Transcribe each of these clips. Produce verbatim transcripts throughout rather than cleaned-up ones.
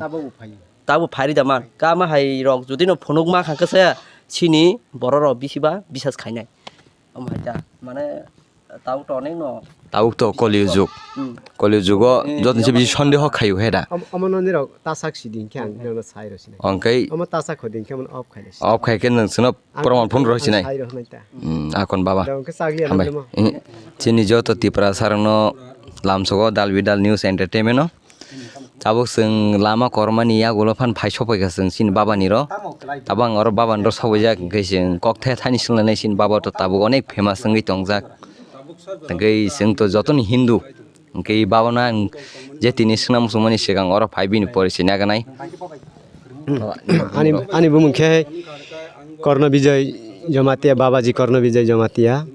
Tabuk bo phaio. Tabuk phari da man. Kama hai rok jodi no phunuk ma kha khe se chini borok rok bisi ba bisas khainai. Omo hai ta, mane, tabuk to onek no. Tabuk to Kali Yug. Hmm. Kali Yugo Eh, joto se bisi sondeho khaio he da. Am-, omo no nirok tasak si din khe ang nono sai rw sinai. Onkei Omo tasak ho din khe omo off khai rw sinai. Off khai khe nwng chwngno Ang proman phone rw sinai. Sai rw hwnai ta. Hmm, akon baba. Da onkhe chagli Hambai. Ano mo. Eh, chini joto Tipra sarangno lamsogo Dal Bidal News Entertainment no. Tabuk chwng lama kormani yagulo phan phai sokphaikha chwng chini babani ro. Tabuk ang oro babani ro sokphaijak, hwnkhe chwng kok the thani swnglainai chini baba to tabuk onek famous wngwi tongjak. Hwnkhe chwng to jotono Hindu. Hwnkhe babano ang je tini swngna muchungmani swkang oro phai bini porichoi naganai. Ani, ani bumung khe Korno Bijay Jamatia, Babaji Korno Bijay Jamatia.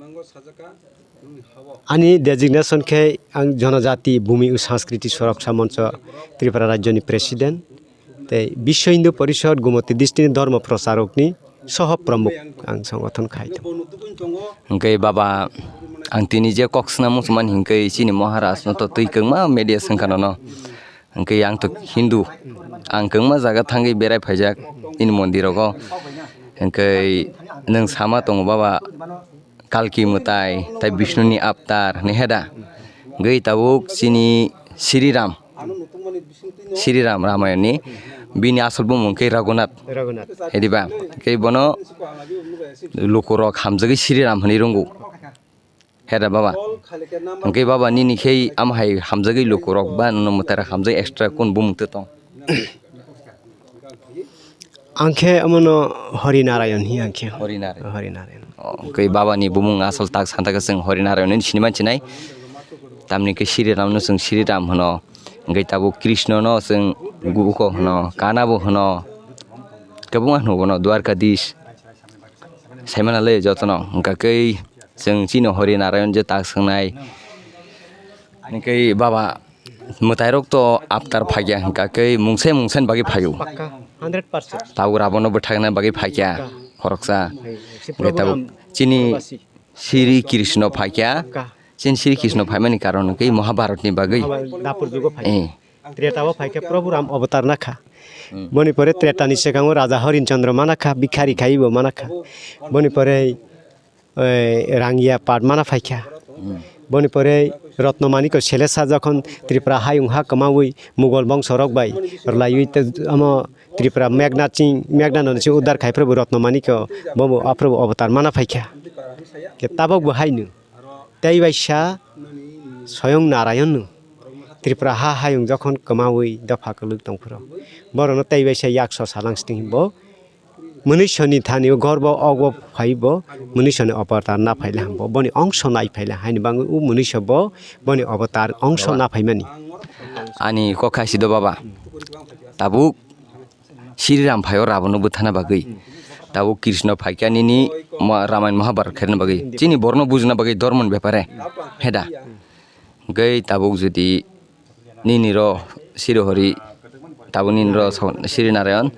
Ani designation khe ang Jonojati Bhumi o Sanskriti Suraksha Moncho Tripura Rajyoni President, tei Biswa Hindu Porishod Gumoti District ni Dharma Procharokni Soho Pramukh ang songothono khai tongo. Hwnkhe baba, ang tini je kok swnam muchungmani hwnkhe chini Maharaj no to twi kwngma media swngkha nono. Hwnkhe ang to Hindu, ang kwngma jaga thangwi berai phaijak nini mondirogo. Hwnkhe nwng sama tongo baba, Kalki mwtai, tai Bishnuni avatar, hwnwi he da? Hwnkhe tabuk chini Sri Ram, Sri Ram Ramayani, bini asol bumung khe Raghunath. Raghunath. Ediba, hwnkhe bono lukurok hamjagwi Sri Ram hwnwi rwngo. He da baba? Hwnkhe baba nini khe am hai hamjagwi lukurok ba nono mwtairok hamjagwi extra kun bumung tong? Ang khe omono Hari Narayan hi ang khe. Hari Narayan. Hari Narayan. Oh, hwnkhe baba ni bumung asol tak santa khe chwng Hari Narayan hinwi sini man sinai. Tamni khe Sri Ram no chwng Sri Ram hwno. Hwnkhe tabuk Krishna no chwng Guko hwno, Kana bo hwno. Kwbangma hwno bono Dwarkadish. Saimana le jotono hwnkha khe chwng chini Hari Narayan je tak swngnai. Hwnkhe baba mwtairok to avatar phaikya hwnkha khe mungsa mungsa ni bagwi phaio. Pakka, hundred percent. Tabuk Rabono bwthakna bagwi phaikya Pakka. Khoroksa. Hai, si Hwnkhe Prabhu tabuk Ram chini Prabhu Sri Krishna phaikya. Pakka. Chini Sri Krishna phaimani karon hwnkhe Mahabharat ni bagwi. Mahabharat dapur jugo phai. Eh. Treta o phai khe Prabhu Ram avatar nakha. Hmm. Boni pore Treta ni sekango Raja Horin Chandra manakha, Bikhari khai bo manakha. Boni pore, eh, Rangiya pat mana phaikha. Hmm. Boni pore Rotno Manikyo Selesa jokhon Tripura hayung ha kwmawi Mughal bongso rok bai rwlaiwi te omo Tripura Meghna ching, Meghna no se uddar khai Prabhu Rotno Manikyo bo bo Prabhu avatar mana phaikha. Ke tabok bo haino. Tei waisa Soyong Narayan no Tripura ha hayung jokhon kwmawi dopha kwlwk tongphuru, borokno tei waisa yakso salang sitwng bo mwnwisoni thani o gorbo ogo phai bo mwnwisoni avatar na phaila hambo, boni ongso nai phaila haini bangwi o mwnwiso bo boni avatar ongso na phaimani. Ani kok khai sido baba, tabuk Sri Ram phaio Rabono bwthana bagwi. Tabuk Krishna phaikya nini ma-, Ramayana Mahabharat khairokna bagwi. Chini borokno bujna bagwi dhormoni bepare. Heda. Hwnkhe tabuk jodi nini ro Sri Hori, tabuk nini ro so-, Sri Narayan,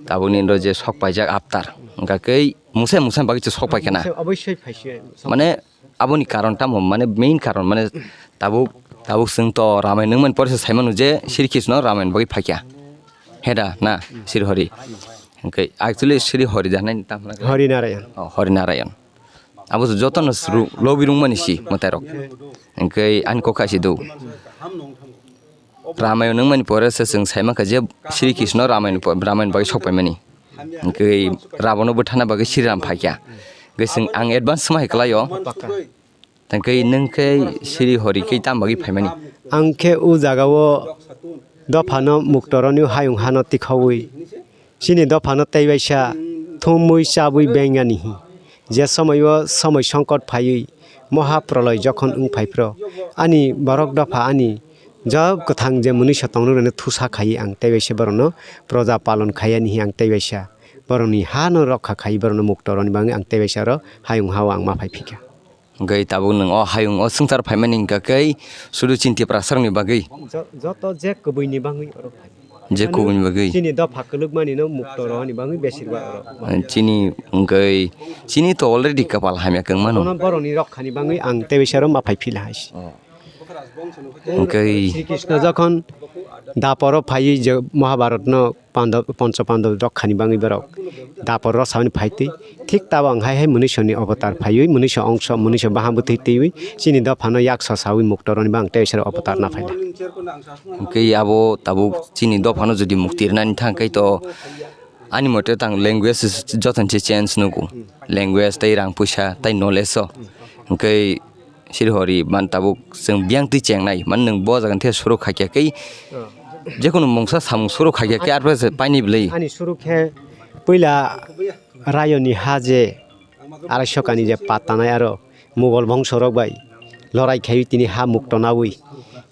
tabuk nini ro je sok paijak avatar. Hwnkha khe mungsa mungsa bagwi se sok paikha na. Mungsa obossoi phaisya. Mane aboni karon tamo, mane main karon, mane tabuk, tabuk chwng to Ramayana wngmani pore se saimano je Sri Krishna Ramayana bagwi phaikya. Heda na, Sri Hori. Hwnkhe actually Sri Hori da hinwi tamo na khe? Hari Narayan. Oh, Hari Narayan. Abo se jotono sru-, lobi rwngmani si mwtairok. Hwnkhe ani kok khai si do. Ramayana wngmani pore se chwng sai mankha je Sri Krishna Ramayana po-, Ramayana bagwi sok paimani. Hwnkhe Rabono bwthana bagwi Sri Ram phaikya. Hwnkhe chwng ang advance swmai kwlaio. Hwnkhe nwng khe Sri Hori khe tamo bagwi phaimani? Ang khe o jagao dophano muktoroni hayung hano tikhaui chini dophano tei waisa thumui chabui bengani hi. Je somoio somoi songkot phaiwi moha proloi jokhon wng phaiphro, ani borok dopha ani jab kwthang je mwnwisa tongnok rwno thusa khaiwi ang tei waisa borokno proja palon khaiyani hi ang tei waisa borokni hano rokha khaiwi borokno mukto rwni bagwi ang tei waisa oro hayung hao ang ma phai phikha. Hwnkhe tabuk nwng o hayung o swngchar phaimani hwnkha khe sudu chini Tiprasarokni bagwi. Jo-, joto je kwbwini bagwi oro phai. Je kubuni bagwi. Chini dopha kwlwkmani no mukto rwani bagwi besirba oro. Chini wngkhe, chini to already kapal hamya kwngmano. Bono borokni rokhani bagwi ang tei bisaro ma phai phila hai se. Oh. Wngkhe. Sri Krishna jokhon Daporo phaiwi je Mahabharatno Pandab, Pancha Pandab rok khani bangwi borok Dapor rok sauni phaitwi. Thik tabo ang hai hai Munisoni avatar phaiwi, Munisa ongso, Munisa baha bwtwi twiwi chini dophano yak sasawi mukto rwni bang tei sero avatar na phaila. Hwnkhe abo tabuk chini dophano jodi mukti rwnani thang khe to ani mote tang language jotono se change nugo. Language tei rang puisa tei knowledge o. Hwnkhe Sirihori man tabuk chwng biyang twi chengnai. Man nwng bo jaga the suru khaikya kei jekhunu mungsa samung suru khaikya kei arpore se paini bwlwi. Ani suru khe puila Rayoni ha je arai sokani je pattanai aro Mughal bongso rok bai lorai khaiwi tini ha mukto nawi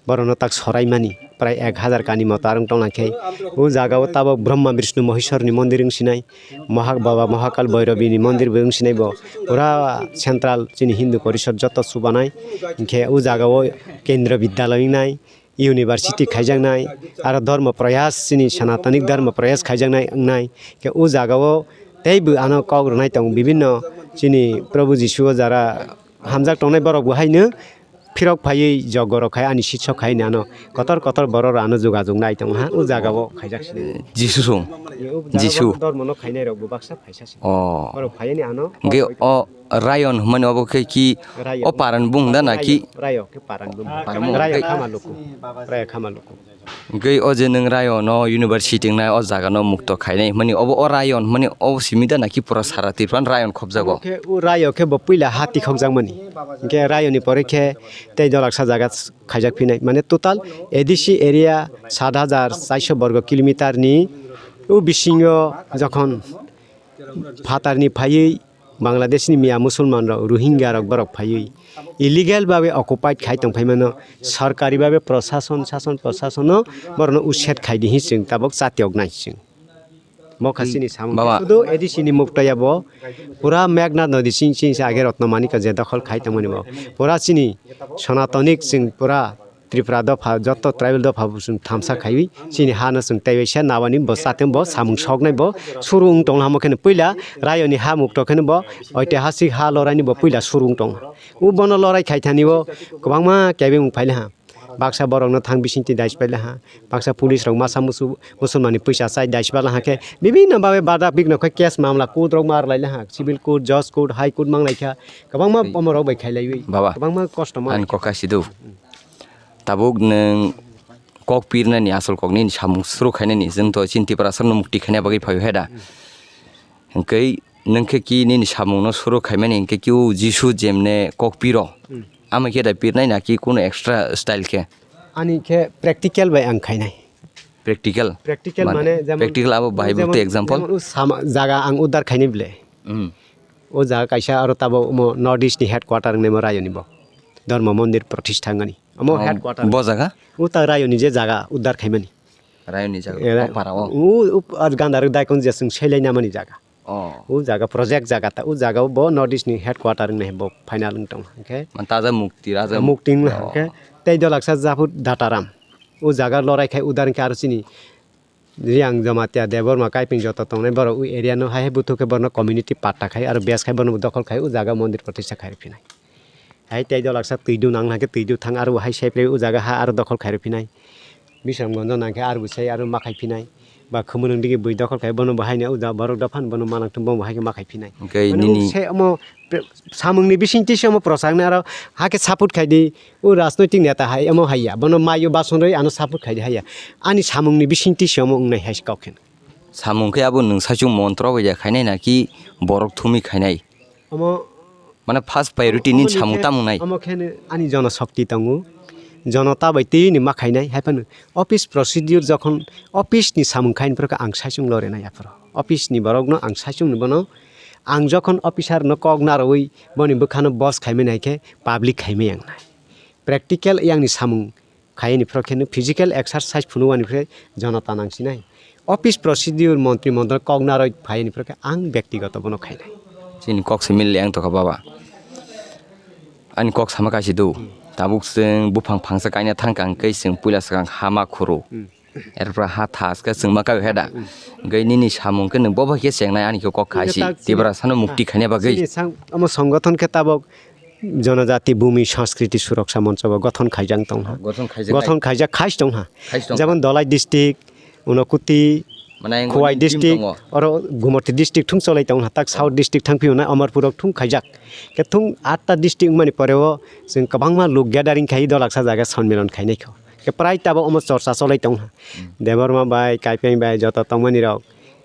borokno tak soraimani prai ek hazar kani moto arwng tongna khe o jaga o tabok Brahma Vishnu Maheshwar ni mondir wng sinai. Mohak Baba Mohakal Bhairobi ni mondir bo wng sinai bo pura central chini Hindu porishad joto chubanai. Hinkhe o jaga o Kendra Vidyalaya wngnai, university khaijaknai, aro dharma prayas chini Sanatanik dharma prayas khaijaknai wngnai. Hinkhe o jaga o tei bo ano kok rwnai tongo bibinno chini Prabhu Jisu o jara hamjak tongnai borok bo haino phirok phaiwi jogorok khai ani sitso khai hinwi ano kotor kotor borok rok ano jogajog nai tongo ha o jaga o khaijak sini. Jisu song. Ye o jaga Jisu. O dormo no khainai rok bo baksa phaisa sini. Oh. Borok phaiwi ano Hwnkhe o Rayon hwnmani obo khe ki Rayon. O paran bung da na ki? Rayo, rayo khe paran bung. Paran bung. Rayo khe khama luku. Rayo khama luku. Hwnkhe o je nwng Rayon no university wngnai o jaga no mukto khainai hwnmani obo o Rayon hwnmani obo simi da na ki pura sara Tripura ni Rayon khobjago? Khe o Rayo khe bo puila ha tikhokjakmani. Hwnkhe Rayo ni pore khe tei dolaksa jaga khaijak phinai. Mane total A D C area sat hajar chairso borgo kilometer ni o bisingo jokhon phatar ni phaiwi Bangladesh ni Miya Musulman rok, Rohingya rok borok phaiwi illegal babe occupied khai tong phaimano, sarkari babe prosason, sason prosasono borokno uset khai di hinwi chwng tabok chatiyok nai chwng. Bo kha chini samung. Baba. Sudu A D C ni muktoya bo pura Meghna nodi sing sing se age Rotno Manika je dokhol khai tongmani bo. Pura chini Sanatanik chwng pura Tripura dopha joto tribal dopha bo chwng thamsa khaiwi chini hano chwng teibaisa nabani bo chateng bo samung soknai bo suru wng tong hamo kheno puila Rayoni ha mukto kheno bo oitihasik ha loraini bo puila suru wng tong. O bono lorai khaithani o kwbangma kebeng wng phaile ha. Baksa borokno thang bisingtwi dais paila ha. Baksa police rok masa musu musulmani puisa chai dais bala ha khe bibinno babe bada bikno khe case mamla court rok mar laila ha. Civil court, judge court, high court mang lai kha. Kwbangma Tei- omorok bai khailaiwi. Baba, Kwbangma kosto ma ang lai kha. Kok kaisi do. Tabuk nwng kok pirnani asol kok nini samung suru khainani, chwng to chini Tiprasa no mukti khaina bagwi phaio heda. Hwnkhe nwng khe ki nini samung no suru khaimani hwnkhe ki o Jisu jemne kok piro. Hmm. Ama khe da pirnai na ki kuno extra style khe? Ani khe practical bai ang khainai. Practical? Practical Mane, mane jemon, practical abo bahai jemon, bukti example? Jemon o sama, jaga ang uddar khainai bile. Hmm. O jaga kaisa aro tabo omo North East ni headquarter wngnaimo Rayoni bo. Dharma Mandir Pratishtha wngani. Omo Oh, headquarter. Bo jaga? O ta Rayoni je jaga uddar khaimani. Rayoni jaga, Era, o para o. O, o, ar Gandharv Daikon je chwng selai namani jaga. Oh. O jaga project jaga ta, o jaga bo North East ni headquarter wngnaimo bo final wng tong. Hwnkhe Man taja mukti, raja mukti wngna Oh. hwnkhe tei dolaksa Japhut Dataram. O jaga lorai khai uddar wngkhe aro chini Riyang Jamatia Debbarma Kaiping joto tongnai borok o area no hai hai buthuk khe borno community patta khai aro base khai borno dokhol khai o jaga mondir protishtha khai rw phinai. Hai tei dolaksa twi dun ang nang khe twi dun thang aro hai sai phlai o jaga ha aro dokhol khai rw phinai. Bisramganjo nang khe aro bo sai aro ma khai phinai. Ba Khumulwng digi bui dokhol khai bono bo haino o jaga borok dophano bono manang thung bono bo hai khe ma khai phinai. Hwnkhe Mane nini o se omo samungni bisingtwi se omo prochaknai aro hakhe support khai di. O rajnoitik neta hai omo haiya, bono maio bason rwi ano support khaidi haiya. Ani samungni bisingtwi se omo wngnai hai se kok khe. Samung khe abo nwng saichung montro bai ya khainai na ki borok thumwi khainai? Omo Mane first priority ni omo ni samung khe, tamo wngnai? Omo khe ani jono shokti tongo. Jonota bai twi ni ma khainai hai phano office procedure jokhon office ni samung khaini phoro khe ang saichung lorinai aphoro. Office ni borok no ang saichung ni bono ang jokhon officer no kok narwi boni bwkhano boss khaimani hai khe public khaimai ang nai. Practical yang ni samung khaini phoro khe no physical exercise phunukmani phre jonota nang sinai. Office procedure montri mondol kok narwi phaini phoro khe ang bektigoto bono khainai. Chini kok se mil yang tokha baba. Ani kok sama kaisi do. Tabuk chwng buphang phangsa kaina thang kang khe chwng puila swkang hama khuru. Hmm. Erpra ha thas khe chwng ma kaio heda. Hmm. Gai nini samung khe nwng bobo khe chengnai ani khe kok khaisi. Hwnkhe tak chini Tiprasa no mukti khaina bagwi. Chini sang-, omo songothon khe tabuk Jonojati Bhumi Sanskriti Suroksa Moncho bo gothon khaijak tongha. Gothon khaijak nai. Gothon khaijak khais tongha. Khais tongha. Jemon Dhalai district, Unokuti, Mane ang Khowai team district, tongo. Oro Gumoti district thung cholai tongha. Tak South district thang phiyuna Amarpur rok thung khaijak. Khe thung atta district wngmani poreo chwng kwbangma lok gathering khai dolaksa jaga sonmilon khainai kho. Khe prai tabo omo chorcha cholai tongha. Hmm. Debbarma bai, Kaipeng bai, joto tongmani rok.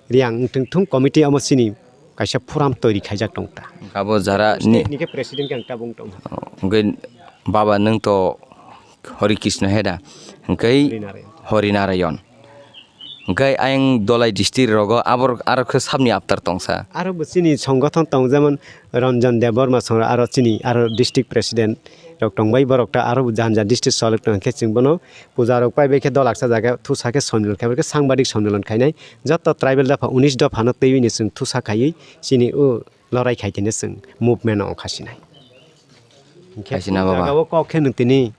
Riang wngthung thung committee omo chini kaisa forum toiri khaijak tong ta. Abo jara ni State ni khe president khe ang tabung tong. Hwnkhe baba nwng to Hori Krishna heda. Hwnkhe Hori Narayan. Hori Narayan. Hwnkhe ayang Dhalai district rogo abor aro khe sabni after tongsa. Aro bo chini songothon tong jemon Ranjan Debbarma song aro chini aro district president rok tongbai borok ta aro janja district solok tong khe chwng bono puja rok pai bai khe dolaksa jaga thusa khe sonmilon khe bai khe sangbadik sonmilon khainai. Joto tribal dopha unis dopha no twiwi ni chwng thusa khaiwi chini o lorai khai tini chwng movement o khasinai. Khaisina baba. Jaga o kok khe nwng tini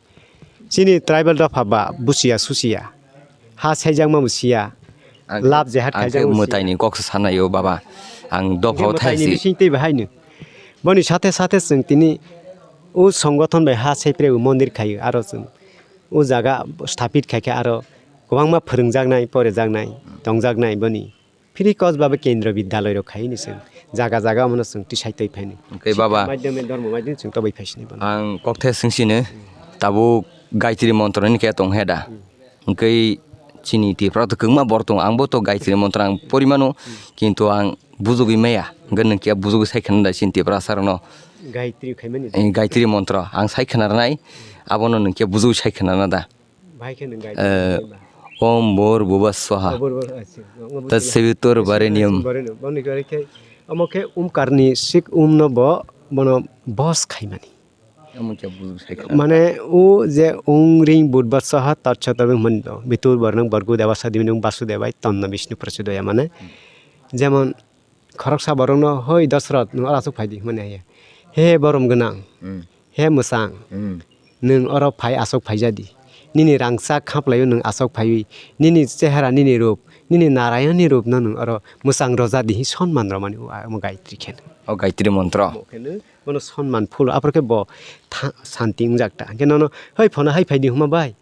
chini tribal dopha ba busiya susiya ha saijakma busiya. Ang lab jehat ang khe khaijak mwtai ni kok sa sanai o baba. Ang dopha o thai si. Bising tei bahai no. Boni sathe sathe chwng tini o songothon bai ha sai pre o mondir khai aro chwng o jaga sthapit khai khe aro kwbangma phwrwngjaknai, porejaknai, tongjaknai boni. Phiri kos baba kendro bidyaloi rok khai ni chwng jaga jaga omono chwng tisai twi phai ni. Hwnkhe baba, madhyamik, dhormo madhyamik chwng toboi phai sini bono. Ang kok the swng sini tabuk Gayatri montro ni khe tong he da. Hmm. Hwnkhe chini Tripura to kwbangma borok tongo, ang bo to Gayatri montro ang pori mano, kintu ang bujugwi maya, hwnkhe nwng khe bujugwi sai khna da chini Tiprasa rokno. Gayatri khaimani. Eh, Gayatri montro ang sai khna rwnai, abono nwng khe bujugwi sai khna na da. Bahai khe nwng Gayatri khaimani ba. Eh, Om Bhur Bhuva Swaha. Om Bhur Bhuva, acha. Tassavitur Varenyam. Varenyam. Boni khe omo khe Omkarni sik Om no bo, bono bos khaimani. Omo khe bujugwi sai khna. Mane o je Ung Ring Budvat Saha Tat Sat Abhi hwnmani do. Bitur Barnang Bargo Deva Sadimino Vasudevai Tanna Vishnu Prachodaya mane. Jemon khoroksa borokno, "Hoi Dosrot, nwng oro aswk phai di," hwnmani hai. "He borom gwnang, hmm, he mwchang, hmm, nwng oro phai aswk phai ja di. Nini rangchak khaplaio nwng aswk phaiwi, nini chehara, nini rup, nini Narayonni rupno nwng oro mwchang roja di," hi sonman romani o, omo Gayatri khe. O Gayatri montro. Omo khe nwng Bono sonman phul, aphuru khe bo tha-, santi wngjak ta. Hwnkhe nono, "Hoi, phono hai phai di huma bai.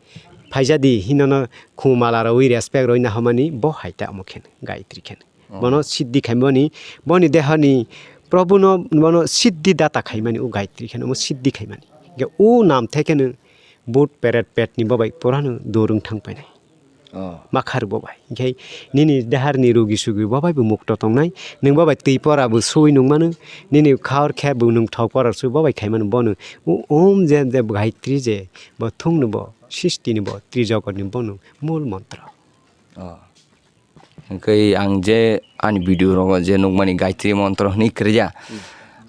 Phai ja di," hino no khumala rwi respect rwi na hwnmani bo hai ta omo khe, Gayatri khe. Oh. Bono siddhi khaimani, boni dehani Probhu no bono siddhi data khaimani, o Gayatri khe omo siddhi khaimani. Hwnkhe o nam thai khe no bhut peret pet ni bo bai pura no dur wng thang painai. Oh. Makhar bo bai. Hwnkhe nini deharni rugi sugi bo bai bo mukto tongnai. Nwng bo bai twi pora bo sui nung mano. Nini khor khe bo nwng thok pora sui bo bai khai mano bono. O Om je, je Gayatri je bo thung no bo, sisti ni bo, trijogot ni bono mul montro. Oh. Hwnkhe ang je ani video rogo je nukmani Gayatri montro hwnwi kwrwi ya. Hmm.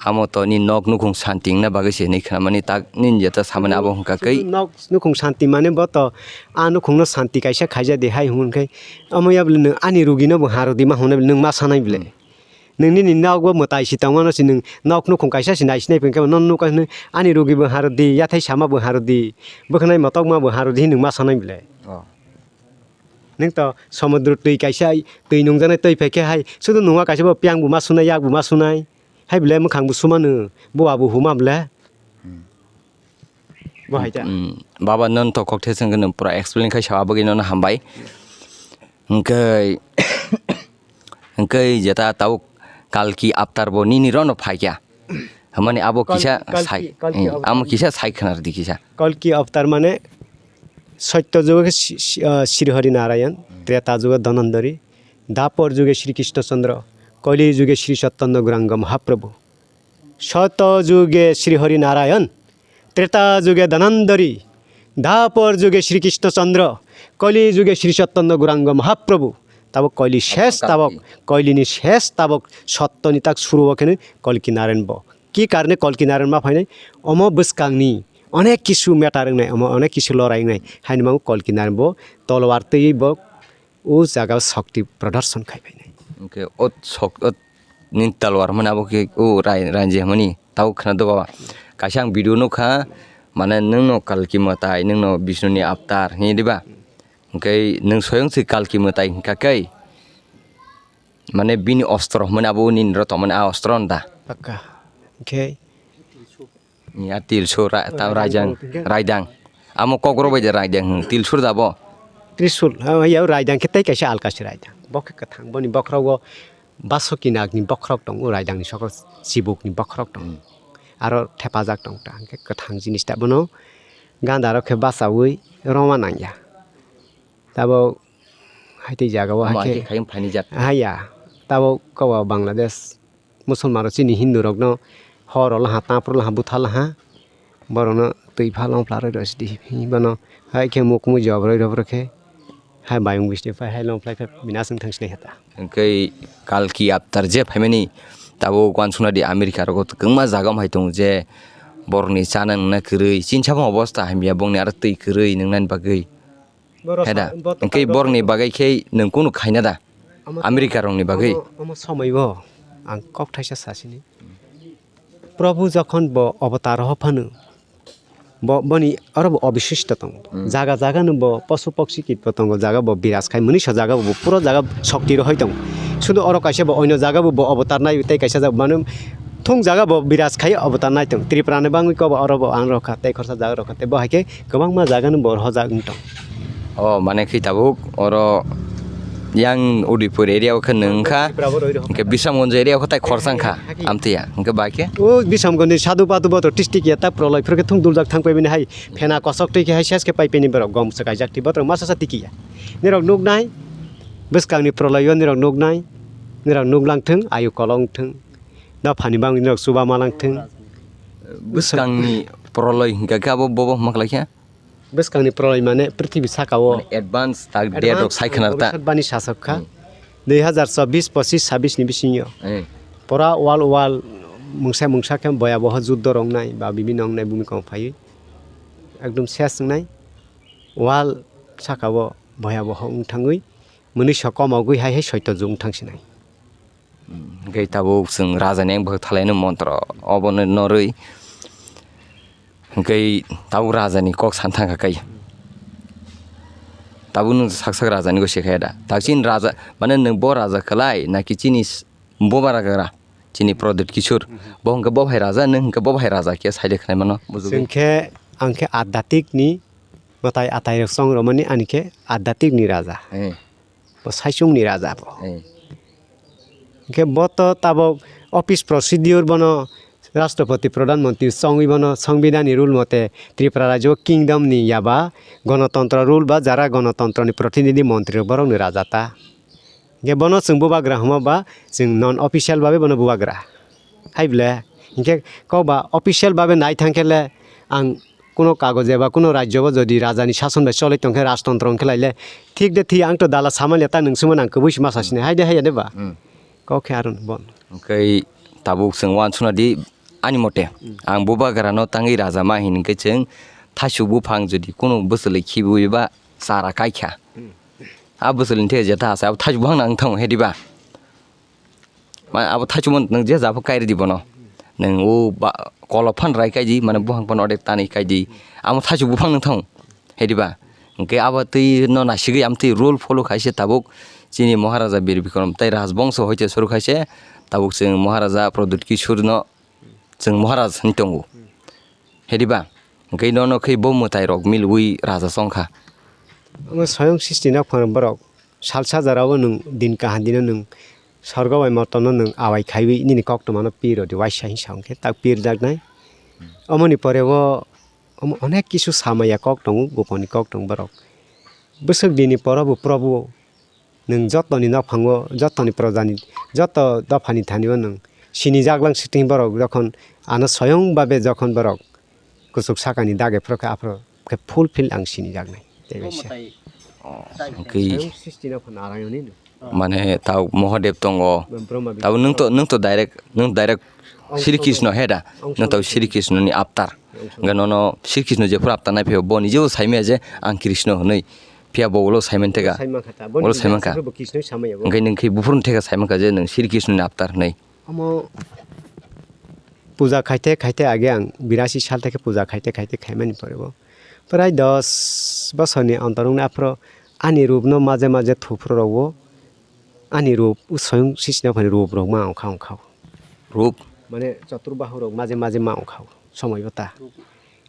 Amo to ni nok nukhung santi wngna bagwi se hwnwi khwnamani tak nini jeta samani abo hwnkha khe. Nok nukhung santi mane bo to a nukhungno santi kaisa khaija de hai hwn khe. Omo ya bole nwng ani rugino bo ha rw di ma hwnwi bole nwng ma sanai bole. Hmm. Nwng nini nok bo mwtai si tongmano si nwng nok nukhung kaisa si nai sinai phin khe no nukha hwnwi ani rugi bo ha rw di, yathai sama bo ha rw di, bwkhnai motokma bo ha rw di hwnwi nwng ma sanai bole. Oh. Nwng to somudro twi kaisa twi nungjaknai twi phai khe hai sudu nungma kaisa bo piyang bo ma sunai yak bo ma sunai. Hai bole mwkhang bo sumano, bo abo huma bole. Hmm. Bo hai ta. Hmm, baba, non to kok the sengke no pura explain khai sa, abo gino no hambai. Hwnkhe, hwnkhe jeta tau Kalki avatar bo nini rono phaikya. Hwmani abo Kal-, kisa Kalki, sai, Kalki eh, avatar. Amo kisa sai khwnar di kisa. Kalki avatar mane Satya juge si-, si-, ah, Sri Hari Narayan, hmm, Treta juge Dhananjari, Dapor juge Sri Krishna Chandra, Kali juge Sri Chaitanya Gauranga Mahaprabhu. Satya juge Sri Hari Narayan, Treta juge Dhananjari, Dapor juge Sri Krishna Chandra, Kali juge Sri Chaitanya Gauranga Mahaprabhu. Tabok Kali ses, tabok Kalki. Kalini ses, tabok Satyani tak suru o khe Kalki Narayan bo. Ki karne Kalki Narayan ma phainai? Omo bwskangni onek kisu matter wngnai, omo onek kisu lorai wngnai. Haini mamo Kalki Narayan bo tolwar twi bo o jaga o shakti prodorshon khai phainai. Hwnkhe o shok-, o nini talwar hwnmani abo khe o rai-, rainje hwnmani tabuk khna do baba. Kaisa ang video nukha, mane nwngno Kalki mwtai, nwngno Bishnuni avatar hwnwi diba? Hwnkhe nwng soyong se Kalki mwtai hwnkha khe, mane bini ostro hwnmani abo nini ro tongmani a ostro hwn da? Pakka. Hwnkhe Ya, tilsur, ra-, tamo raidang, raidang, raidang. Amo kokborok bai de raidang, hmm, tilsur da bo? Trisul, ha, ya, raidang khe tei kaisa alkasi raidang. Bo khe kwthang, boni bokhorogo basoki nagni bokhorok tongo, raidangni soko chibukni bokhorok tongo. Hmm. Aro thepajak tong ta, hwnkhe kwthang jinis ta bono ganda rok khe bachaui roma nangya. Tabok haitwi jaga o. Omo hai khe, hai khe khaiyung phaini jat. Haiya, tabok kobo Bangladesh. Musulman rok chini Hindu rok no hor o laha, tapro laha, butha laha, borok no twi pha longphla roi roi sidi bono hai khe mukmui job roi roi khe hai bayung bisti phai hai longphlai khe bini aswk thang sinai hata. Hwnkhe Kalki Avatar je phaimani tabuk uansukna di America rogo kwbangma jaga o hai tongo je borok ni chana nungna kwrwi chini samung obostha hamya bongni aro twi kwrwi nungnani bagwi. Heda, hwnkhe borokni bagwi khe nwng kunu khaina da? America rokni bagwi? Omo, omo somoi bo ang kok thaisa sasini. Prabhu jokhon bo avatar ho phano, bo, boni oro bo obishisto tongo. Hmm. Jaga jaga no bo posu poksi kit bo tongo, jaga bo biraj khai, mwnwi so jaga bo puro jaga shokti rohoi tongo. Sudu oro kaisa bo oino jaga bo, bo avatar nai tei kaisa jaga manu thung jaga bo biraj khai avatar nai tong. Tripura ni bangwi kobo oro bo ang rokha, tei khorsa jaga rokha, tei bo hai khe kwbangma jaga no bo rohojak wng tong. O, mane khe tabuk oro yang Udaipur area o khe nwng wngkha, Tripura bo roi rokha. Hwnkhe Bisramganj area o khe tai khorsa wngkha, haki. Amtwi ya, hwnkhe bai khe? O Bisramganj ni sadu patu boto district ya ta proloi phuru khe thung duljak thang pai bini hai phena kosok twi khe hai ses khe pai pini borok gom swkaijak twi boto masa sa tiki ya. Nirok nuknai, bwskang ni proloi o nirok nuknai, nirok nuklang thung, ayu kolong thung. Dophani bangwi norok chuba ma lang thung. Bwskangni proloi hwnkha khe abo bobo hwnma khlai kha? Bwskangni proloi mane prithibi saka-o. Mane advance tak date rok sai khna ta. Bhobishyot bani sasok kha. Hmm. Dui hazar chobbish, pochish, sabbish ni bisingo. Eh. Pura wal wal mungsa mungsa khe boyaboho juddo rongnai ba bibinno wngnai bumikong phaiwi. Ekdom ses wngnai. Wal saka-o boyaboho wng thangwi mwnwi sok komogwi hai hai soito jung thang sinai. Hwnkhe tabuk chwng rajani ang bwkhak thalaino montro obono norwi. Hwnkhe tabuk rajani kok san thangkha kai. Tabuk nwng sak sak rajani gwi se khe da. Tak chini raja, mane nwng bo raja kwlai, naki chini s-, bo bara gra, chini Pradyut Kishore. Bo hwnkhe bo hai raja, nwng hwnkhe bo hai raja khe saide khnai mano, bujugwi. Chwng khe, ang khe adhatikni mwtai atai rok chong romani, ani khe adhatikni raja. Eh. Bo saichungni raja bo. Eh. Hwnkhe bo to tabok office procedure bono Rashtrapati Pradhan Mantri chongwi bono Songbidanni rule mote Tripura rajyo kingdom ni yaba Ganatantro rule ba jara Ganatantro ni protinidhi mantri rok borok ni raja ta. Hwnkhe bono chwng bubagra hwnma ba chwng non official babe bono bubagra. Hai ble, hwnkhe kokba official babe nai thang khe le ang kuno kagoje ba kuno rajyo bo jodi rajani sason bai choloi tong khe rajtontro wng khe lai le thik de thik ang to dala samani ta nwng sumano ang kwbui se ma sa sini hai de hai ya de ba. Hmm. Kok khe aro bon. Hwnkhe tabuk chwng uansukna di ani mote. Hmm. Ang bubagra no tangwi raja ma hin hwnkhe chwng thaichuk buphang jodi kuno bwchwlwi khibiui ba chara kai kha. Hmm. A bwchwlwini thaichuk jeta asa abo thaichuk buphang nang thang he di ba. Ma abo thaichukmano nwng je jabo kairi di bono. Nwng o ba kolo phan rai kai di, mane buphang phan ode tani kai di. Amo thaichuk buphang nwng thang. Hedi ba? Hwnkhe abo twi no nasigwi amtwi rule follow khai se tabuk chini Maharaja Bir Bikram tei Rajbongso hoite suru khai se tabuk chwng Maharaja Pradyut Kishore no chwng Maharaj hinwi tongo. Hedi ba? Hwnkhe nono khe bo mwtai rok milwi raja chong kha. Omo soyong sisti nok phano borok. Salsa jora o nwng din kaham dino nwng sorgo bai motom no nwng awai khaiwi nini koktwma no pir rw di waisa hinwi sa hwnkhe tak pir jaknai. Omoni pore o omo onek kisu samaya kok tongo, goponi kok tongo borok. Bwswk dini poro bo Probhu nwng jotoni nokphango, jotoni projani, joto dophani thani o nwng sinijak lang sitwng borok jokhon ano soyong babe jokhon borok kuchuk sakani dage phuru khe aphuru khe fulfill ang sinijaknai. Tei kaisa. Oh, hwnkhe. Swrwng srishti no phano arayo ni no. Mane tau Mahadev tongo. Brahma Tau nwng to, nwng to direct, nwng direct Sri Krishna he da. Nwng tau Sri Krishna ni avatar. Hwnkhe nono Sri Krishna jephuru avatar nai phaibo, bo nijebo saimaya je ang Krishna hwnwi. Phiya bo ulo saiman theka. Ulo saiman kha. Hwnkhe nwng khe buphuru theka saiman kha je nwng Sri Krishna ni avatar hwnwi. Omo puja khaite khaite age ang birasi sal theke puja khaite khaite khaimani pore bo. Prai dos bosorni ontor wngni aphuru ani rupno maje maje thuphuru rwo. Ani rup swrwng sisino phani rup rok ma ongkha ongkha. Rup? Mane choturbahurok maje maje ma ongkha. Somoi bo ta.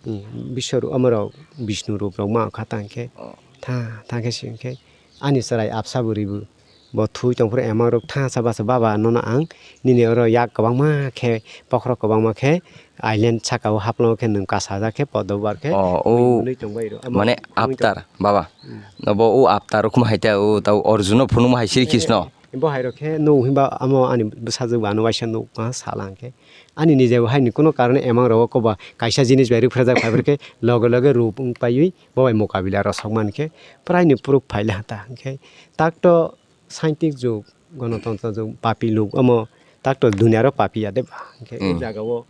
Hmm, Biswarup, amorok Bishnu rup rok ma kha ta hwnkhe. Oh. Tha, tha khe si hwnkhe ani chwrai apsa bo ribu. Bo thui tongphuru emang rok tha sa basa baba nono ang nini oro yak kwbangma khe bokhorok kwbangma khe island saka o haplang khe nwng kasajak khe podo bar khe Oh, oh. Mwnwi tongbai rw. Mane Amtwi avatar, baba. Hmm. Bo o avatar rok hai ta o tau Arjun no phunukma hai Sri Krishna. Bo hai rok khe nuk himba amo ani bwsajwk bo ano waisa nuk ma sala hwnkhe. Ani nijebo haini kuno karone emang rogo koba kaisa jinis bai rwphra jak phaibrwkhe loge loge rup wng paiwi bo bai mokabila rw sok mankhe praini proof phaile hata hwnkhe tak to scientist jug, gonotontro jug, papi luk omo tak to duniaro papi ya de ba hwnkhe o Hmm. jagao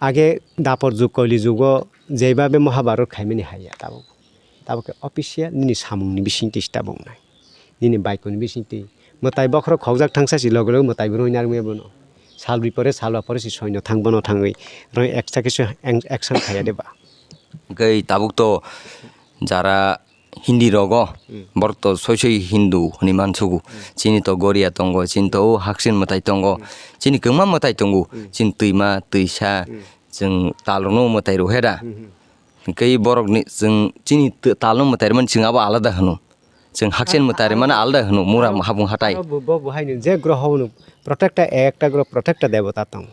age dapor jug koli jugo jeba be Mahabharot khaimani haiya tabuk. Tabuk khe official nini samungni bisingtwi se tabuk nai. Nini baikoni bisingtwi mwtai bokhorok khokjak thangsa si loge loge mwtai bo rwngwi narwkmaya bono. Salbri pore salba pore si soino thang bono thangwi rwng eksa kisa action khaya de ba. Hwnkhe tabuk to jara Hindi rogo Hmm. borok to soi soi Hindu hwnwi mansugo. Hmm. Chini to Goria tongo, chini to o Haksin mwtai tongo, Hmm. chini kwbangma mwtai tongo, Hmm. chini twima, twisa, Hmm. chwng talrokno mwtai rwkhe da. Hmm, hmm. Hwnkhe borokni chwng chini t-, talno mwtai rwmani chwng abo alada hwno. Chwng hakchen mwtai rwmani alada hwno, mura Aro, habung hatai. Aro bo, bo, bo haino je groho hwno protecta ekta groho protecta debota tong.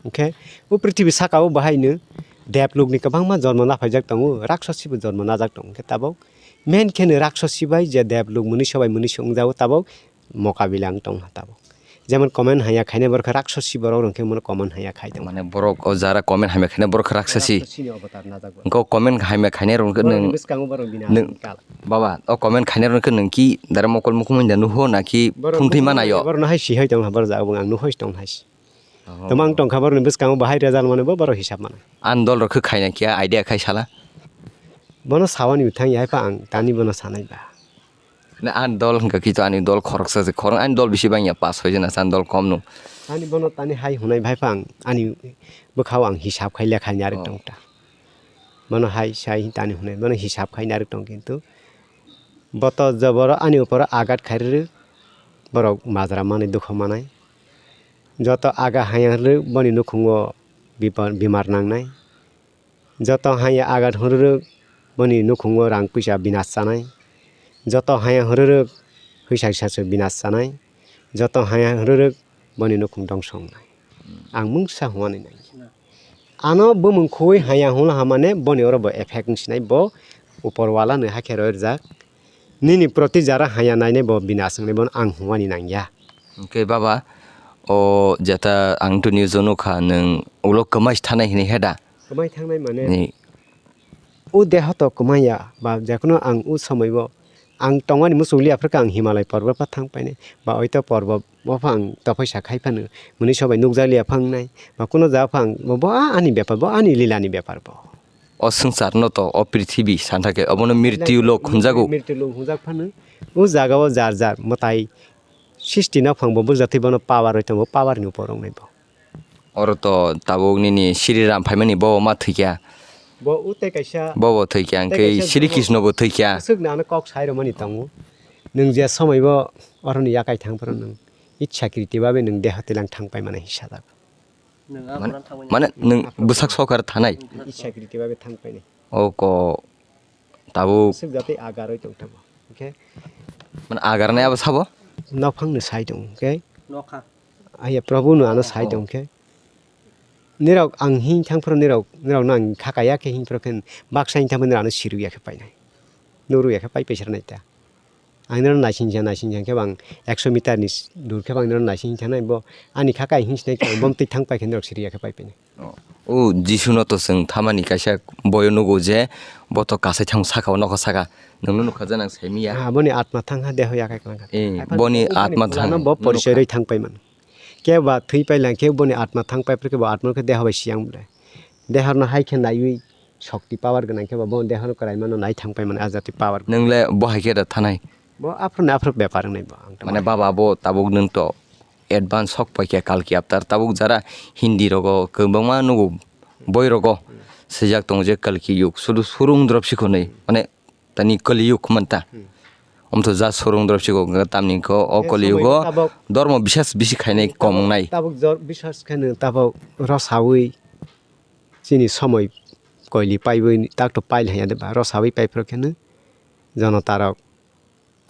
Hwnkhe o prithibi sakao bo haino deblokni kwbangma jormo naphaijak tongo, raksosi bo jormo najak tongo. Hwnkhe tabok main kheno raksosi bai je deblok mwnwiso bai mwnwiso wngjago tabok mokabila wng tongkha tabok. Jemon comment haiya khainai borok khe raksosi borok rok khe bono comment haiya khai tongo. Mane borok o jara comment hamya khainai borok khe raksosi. Raksosini avatar najak borok. Hwnkhe o comment hamya khainai rok hwnkhe Borokni nwng, bwskango borok bina nwng, kal. Baba, o comment khainai rok khe nwng ki dara mokol mukhumui da nuho na ki Borok phungtwi mukhumui manayo? Borok no hai si hai tong ha, borok jaga bo ang nuhoi tong hai si. Oh. Tamo ang tongkha borokni bwskango bahai result mane bo borok hisab mano. Ani dol rok khe khaina kiya idea khai sala. Bono sawani bwthang ya hai pha ang tani bono sanai ba. Na ani dol hwnkha khe to ani dol khoroksa se khorok ani dol bisi bangya pas soi jana sa ani dol kom no. Ani bono tani hai hunai bai pha ang ani bwkhao ang hisab khai lekha ni arwk Oh. tong ta. Bono hai sai tani hunai bono hisab khai ni arwk tong kintu boto joboro ani uporo agat khai rwrwk borok majra manwi dukha manai. Joto aga haya hwnrwk boni nukhungo bipar, bimar nangnai. Joto haya agat hwnrwrwk boni nukhungo rang puisa binas chanai. Joto haya hwnrwrwk hwisa hwisa se binas chanai. Joto haya hwnrwrwk boni nukhung dongso wngnai. Ang mungsa hwnwi nai. Ano bumung khuwi haya hwnla hamane boni oro bo effect wngsinai bo upor wala ni hakhe roi rwjak. Nini proti jara haya nainai bo binas wngnai bono ang hwnwani nangya. Hwnkhe baba, o jeta ang tini o nukha nwng ulo kwmai thanai hinwi he da? Kwmai thangnai mane Ni. O deho to kwmai ya, ba jekheno ang o somoi o ang tongmani muchung liya phwrwkha ang Himalay porbo pha thang painai, ba oito porbo bo pha ang tophaisa khai phano mwnwi sobai nukjak liya pha wngnai, ba kuno jaga pha ang bo, bo ani bepar, bo ani lila ni bepar bo. O swngchar no to, o prithibi santhake, obono mrityu lok hwnjago. Mrityu lok hwnjak phano, o jaga o jar jar mwtai sisti no phang bo bwrwk jatwi bono power roi tongo, power ni upor wngnai bo. Oro to tabuk nini Sri Ram phaimani bo ma thwikya. Bo o tei kaisa, Bo bo thwikya, tei hwnkhe kaisa Sri Krishna bo thwikya. Swkna ano kok sai rwmani tongo. Nwng je somoi bo oroni yakai thang phano nwng ichha kriti babe nwng deha tilang thang pai mani hinsa jago. Nwng a Mane, Buran thangmani mane nwng bwsak sokar thanai. Ichha kriti babe thang painai. Oko tabuk. Swk jatwi agaroi tong tamo. Hwnkhe Mane agar nai abo sabo? Nokhang no sai tong, hwnkhe? Nokha. Aya Prabhu no ano sai Oh. tong, hwnkhe? Nirok ang hing thang phro nirok, nirok no ang khakaya khe hing phro khe baksa hing thang phro nirok ano siru ya khe painai. Nuru ya khe pai paisra nai ta. Ang nirok naising ja, naising ja khe bang ekso meter ni s-, dur khe bang nirok naising thanai bo ani khakai hing sinai khe bom twi thang pai khe nirok siru ya khe pai painai. O Jisu no to chwng thamani kaisa boyo nugo je bo to kasai thang saka o nokha saka. Nwng no nukha je nang saimiya. Ah, boni atma thang ha deho yakai klang kha. Eh, Haikhe boni boni atma thang. Bo porichoi roi thang pai man. Khe ba thwi pai lang khe boni atma thang pai phre khe bo atma khe deho bai siyang ble. Deho no hai khe naiwi shokti power gwnang khe ba bo deho no kwrai mano nai thang pai man a jati power. Nwng le bo hai khe da thanai. Bo aphro ni aphro bepar wngnai bo ang to Mane ma. Baba bo tabuk nwng to advance sok pai khe Kalki avatar tabuk jara Hindi rogo kwbangma nugo boi rogo swijak tongo je Kalki yug sudu surung drop sikhonwi mane tani Kali yug manta. Hmm. Omtho ja surung drop sikho tamni kho o Yes, Kali yugo somoi tabok. Dormo bisas bisi khainai Tabok, kom wngnai. Tabok jor bisas khainai tabok rosawi Chini somoi koili paiwi takto pail hanya de ba, rosawi paiphro kheno jonotarok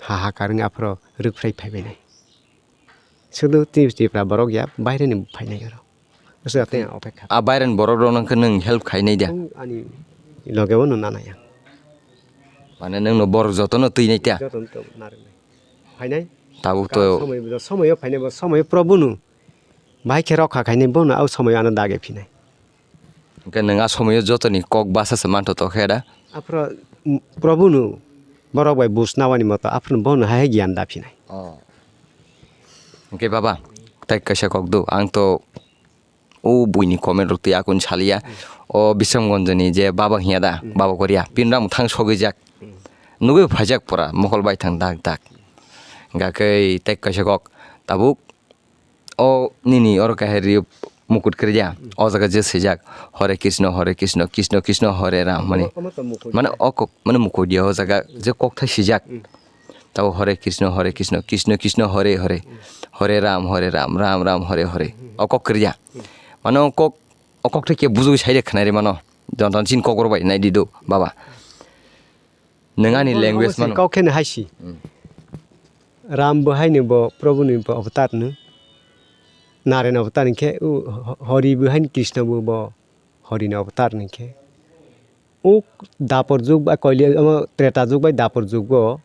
hahakar wngwi aphro rwphrai phaibainai. Sudu Tri-, Tripura borok ya, baireni phainai oro. Aswk tei ang opekha. A baireni borok rok nang khe nwng help khainai da? Ang ani loge o nuna nai ang. Mane nwng no borok joto no twi nai ta? Joto no narwk nai. Phainai. Tabuk to. Somoy, somoy o phainai bo, somoy o Probhu no. Bahai khe rokha khainai bono, au somoy o ano dage phinai. Hwnkhe nwng a somoyo jotoni kok basa se manthoto khe da? Aphro, mm, Probhu no borok bai bus nawani moto, aphro bono hai hai giyan da phinai. Oh. Hwnkhe baba, tai kaisa kok do, ang to o buini comment rok twi akun saliya. O Bisramganjni je baba hiya da, baba Korea, pinram thang sogwi jak. Nugwi phaijak pura, mokol bai thang dak dak. Hwnkhe tai kaisa kok, tabuk O nini oro kaisa rio mukut kwrwi ya. O jaga je swijak, "Hare Krishna, Hare Krishna, Krishna Krishna, Hare Ram," mani. Omo, omo to mukut mane ya. O kok, mane mukut ya o jaga je kokthai swijak. Mm. Tabo, "Hare Krishna, Hare Krishna, Krishna Krishna, Hare Hare, Hare Ram, Hare Ram, Ram Ram, Hare Hare." Mm. O kok kwrwi ya. Mm. Mane o kok, o kokthai khe bujui saide khwnari mano. Jon jon chin kok rok bai nai di do, baba. Nwng ani language mano. Kok khe no hai si. Hmm. Ram bo hai ni bo Probhu ni bo avatar no. Naren avatar hinkhe u ho-, Hori bo hai ni Krishna bo, bo Hori ni avatar hinkhe. U Dapor jug bai koili, omo Treta jug bai Dapor jug o.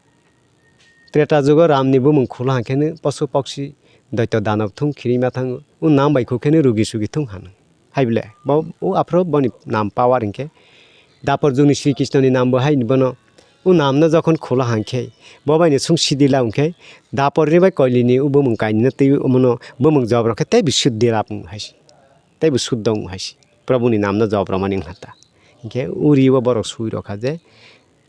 Treta jugo Ramni bumung khula hwnkhe no posu poksi doito danab thung khirima thango. O nam bai kho khe no rugi sugi thung hano. Hai bole bo o aphro boni nam power hwnkhe Dapor jugni Sri Krishnoni nam bo hai bono o namno jokhon khula hwnkhe bo bai no sung sidi la hwnkhe Daporni bai Koilini o bumung kainwino twi omono bumung job rok khe tei bo suddi lab wng hai se. Tei bo suddha wng hai se. Probuni namno job rwmani wngkha ta. Hinkhe o ri o borok sui rokha je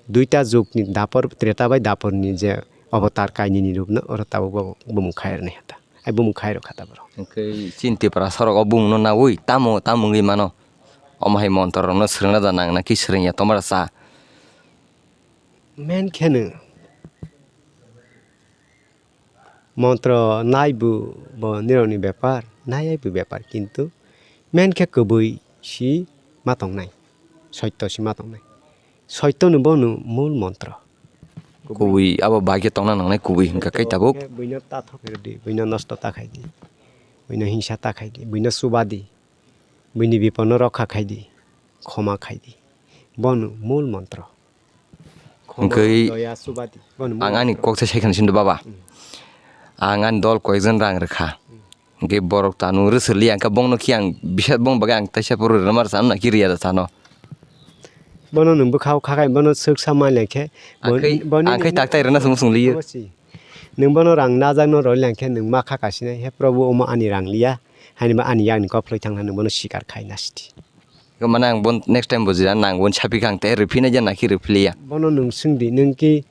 duita jugni Dapor, Treta bai Daporni je avatar kainwini rupno oro tabuk bo bumung khai rwnai hata. Ai bumung khai rokha ta borok. Hinkhe chini Tiprasa rok o bumungno naui tamo tamo wngwi mano? Omo hai montro rokno swrwngna da nang na ki swrwngya tomara sa? Main kheno Montro nai bo, bo nirokni bepar, nai ai bo bepar, kintu main khe kwbui si ma tongnai, soito si ma tongnai. Soito no bono mul montro. Kubui abo bai khe tongna nangnai kubui hwnkha khe tabuk. Buino ta thok rwdi, buino nosto ta khaidi, buino hingsa ta khaidi, buino chubadi, buini bipodno rokha khaidi, khoma khaidi. Bono mul montro. Hwnkhe ang ani kok se sai khna sindi baba. Ang ani dol koyekjon rang rwkha. Hwnkhe borok tanu rwswrli ang khe bongno khe ang bisa bong bagwi ang taisa phuru rwna mar sano naki rwya da sano. Bono nwng bwkhao khakai bono swksa manlai khe. Ang khai, boni ang khai taktai rwna swng swng liyo. Nwng bono rang najakno rwli ang khe nwng ma kha kasinai, "He Probhu, omo ani rang liya," haini ba ani yakni kok phlwi thangna nwng bono sikar khai nasidi. Mane ang bon next time bo jira nang bon sapi kang te rwphinai jana ki rwphiliya. Bono nwng swngdi, nwng ki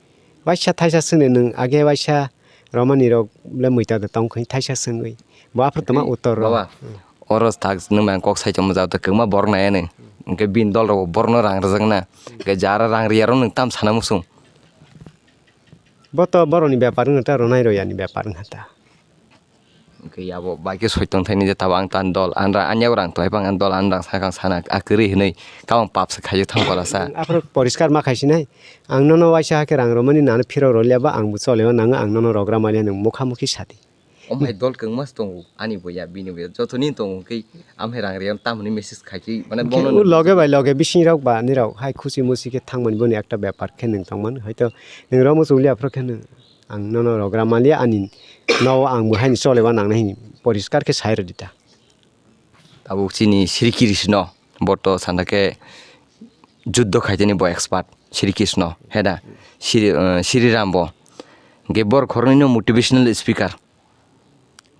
waisa thaisa swngdi, nwng age waisa romani rok le muita da tong khoi thaisa swngwi. Bo aphuru tongma uttor rok. Baba, oro tak nwng mang kok sai tongma jao ta kwma borok nai ani. Hwnkhe bini dol rok borokno rang rwjakna. Hwnkhe jara rang riyarok nwng tam sana muchung. Bo to borokni bepar wngkha ta, ronai royani bepar wngkha ta. Hwnkhe abo bai khe soi tong thani je tabo ang tan dol anra anyao rang tong phang ang dol anrang sakang sana a kwrwi hinwi tabang pap se khaijak thang kola sa. Aphuru poriskar ma khai sinai. Ang nono waisa hakhe rang romani nano phirok roliya ba ang bo choleo nango ang nono rogra maliya nwng mukha mukhi sadi. Omhai dol kwngma se tongo ani bo ya bini bo ya joto ni tongo hwnkhe amhai rang riyang tamoni message khai khe mane bono loge bai loge bising rok ba nirok hai khusi musi khe thangmani boni ekta bepar khe nwng tongmani hoito nwng romo choliya aphuru khe nwng. Ang nono rogra maliya ani nogo ang bo haini choleba nangnai hini poriskar khe sai rwdi ta. Tabuk chini Sri Krishna boto sanda khe juddo khaiteni bo expert Sri Krishna heda Sri, eh, Sri Ram bo hwnkhe bor khoroknwi no motivational speaker,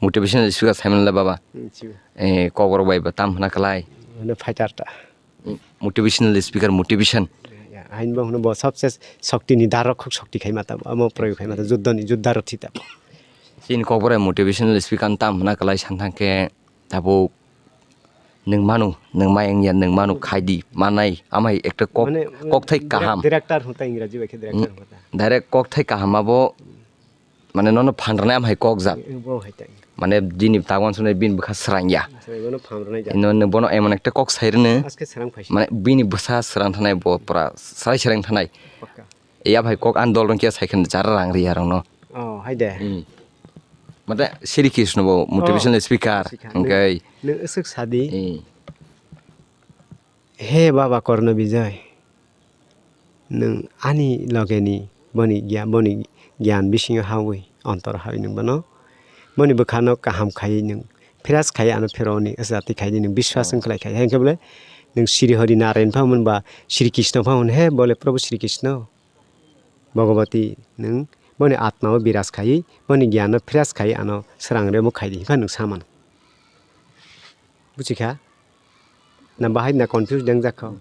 motivational speaker saimano le baba. Hmm, chibo. Eh, kokrok bai bo tam hwna kwlai. Hwno fighter ta. Motivational speaker, motivation. Ya, hain bo hwno bo sabse shokti ni darok khuk shokti khai mata, amo proyog khai mata, juddho ni, juddha rok thita. Chini kokborai motivational speaker tam hwna kwlai san thang khe tabuk nwng manu, nwng mayang ya, nwng manu khai di, manai, amai ekta kok, mane, kokthai direct-, kaham. Director hwnkha Ingraji bai khe director hwnkha. Direct kokthai kaham abo mane nono phanrwnai am hai kok jak. Bo hai tai. Mane bini tabuk uansuknai bini bwkha srang ya. Srang bono phanrwnai jak. Ino nwng bono emon ekta kok sai rwno. Aske srang phaisa. Mane bini bwsa srang thanai bo pura srai srang thanai. Pakka. Ya bhai kok andol rong khe sai khe jara rang ri ya rong no. Oh, hai de. Hmm. Mate Sri Krishna bo motivational speaker. Sikha. Hingkai. Nwng aswk sadi. Hmm. He Baba Korno Bijoy, nwng ani logeni boni gya-, boni gyan bisingo hawi, ontor hawi nwng bono, boni bwkhano kaham khaiwi nwng phiras khaiwi ano phironi jati khaidi nwng biswas wng khlai khai. Hwnkhe bole nwng Sri Hari Narayan pha hwn ba Sri Krishna pha hwn, he bole Prabhu Sri Krishna, Bhagavati nwng boni atmao biras khaiwi, boni gyano phiras khaiwi ano srang remo khaidi, hwnkhe nwng samano. Buchikha? Na bahai na confuse deng jak kho.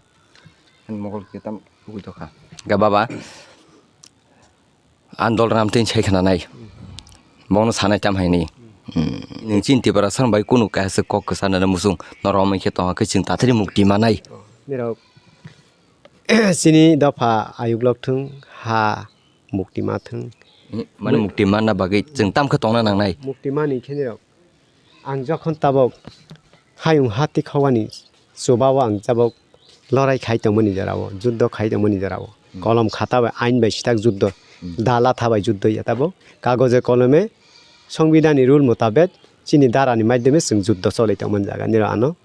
Mogol khe tam ugui tokha. Ga baba, andol ram tin sai khna nai. Bongno sanai tam hai ni. Hmm. Nung chin Tipra sang bai kunu kaisa kok kwsa na musung. Norom khe tong khe ching tatri mukti manai. Nirok chini dopha ayuk lok thung ha mukti ma thung. Mane mukti manna bagwi chwng tam khe tongna nangnai. Mukti mani khe nirok. Ang jokhon tabok hayung hati khawani chubao ang tabok lorai khai tongmani jorao, juddo khai tongmani jorao. Hmm. Kolom khata bai ain bai sitak juddo, hmm, dala tha bai juddo ya tabok. Kagoje kolome songbidani rule motabek chini darani maidhyome chwng juddo cholai tongmani jaga nirok ano.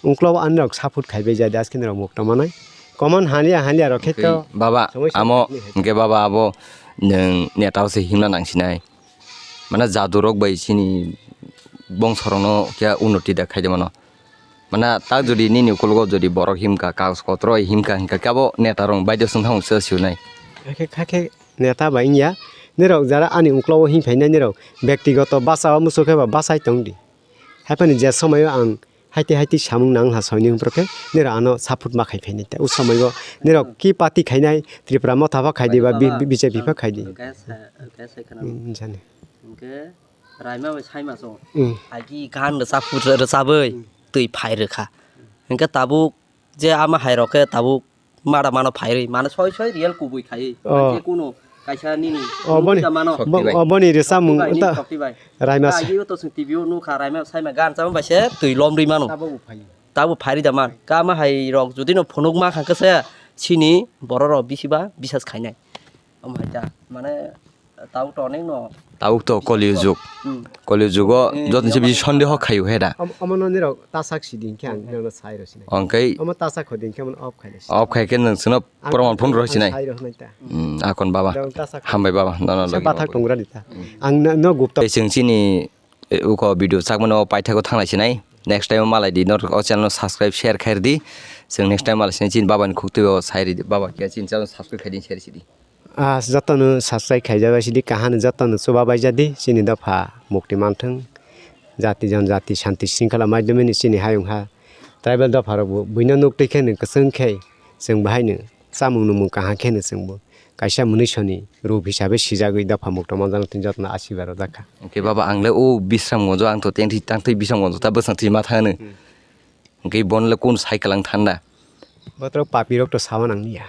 Ungklo o ani rok support khai bai jai de, aske ni rok mukto manai. Common haliya haliya rok khe to baba, amo hingke baba abo nwng neta o se himna nang sinai. Mana jadu rok bai chini bongso rok no kya unnoti da khai de mano. Mana tak jodi nini ukulogo jodi borok himka, kagos kotoro himka hingka khe abo neta rok bai de sung thang se siu nai. Hakhe, hakhe neta bai wngya. Nirok jara ani ungklo o him phainai nirok bektigoto basa o muchuk khe ba bachai tong di. Haphani je somoio ang haite haite samung nang ha soini hwnphro khe nirok ano support ma khai phainai ta. O somoio nirok ki party khainai, Tripura Motha pha khai di ba bi-, bi-, B J P pha khai di. Kaya sa-, kaya sai khana. Hmm, jani. Hwnkhe Raima bai Saima so. Hmm. Agi gan rwchap, rwchabwi twi phai rwkha. Hwnkhe tabuk je ama hai rok khe tabuk mada mano phai rwi, mane soi soi real kubui khai. Oh. Je kuno kaisa nini o boni, mano. Bo-, o boni rwchapmung ta Raima sa- Agi o to sung T V o nukha, Raima Saima gan chama bai se twi lom rwi mano. Tabuk phai. Tabuk phai rwi da man. Kama hai rok jodi no phunuk ma kha khe se chini borok rok bisi ba bisas khainai. Omo hai ta, mane, tabuk to onek no. Tabuk to Kali Yug. Hmm. Kali Yug o eh, joto se bisi sondeho khayu he da. Am-, omo no nirok tasak si din khe ang nirok no sai rw sinai. Ongkai. Omo tasak kho din khe omo off khai nai. Off khai khe nwng sino proman phone rw sinai. Sai rw nai ta. Hmm, akon baba. Hambai baba, no, no, sa logi bathak no. Tongra di ta. Hmm. Ang no, no gupta. Tei chwng chini, eh, uko video chakmano paithakgo thanglai sinai. Next time malai di, no, o channel no subscribe, share khair di. Chwng next time malai sinai chini baba ni khuk twi o sai ri di. Baba kya chini channel subscribe khai di, share si di. Ah, jotono subscribe khaijak bai sidi, kaham jotono chuba bai jadi, chini dopha mukti manthung, jati jon jati shanti shringkhala maidhyameni chini hayung ha tribal dopha rok bo buino nuk twi kheno kwchwng khe chwng bahai no chamung nungmung kaham kheno chwng bo kaisa mwnwi soni rup hisabe sijagwi dopha mukti manjak thung jotono asirwad rwjak kha. Hwnkhe baba ang le o Bisramgonjo ang to tengthi tangthi Bisramgonjo ta bwsang thwi ma thangno. Hmm. Hwnkhe bono le kunu cycle ang thanda. Botrok papi rok to sawa nang ya.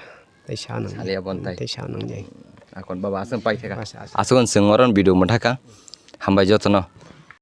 Tei sawa nang ya. Saliya bon tai. Tei sawa nang ya. Akon baba aswk pai thaka. Asa, asa. Aswk on chwng oron video mwthaka. Hambai jotono.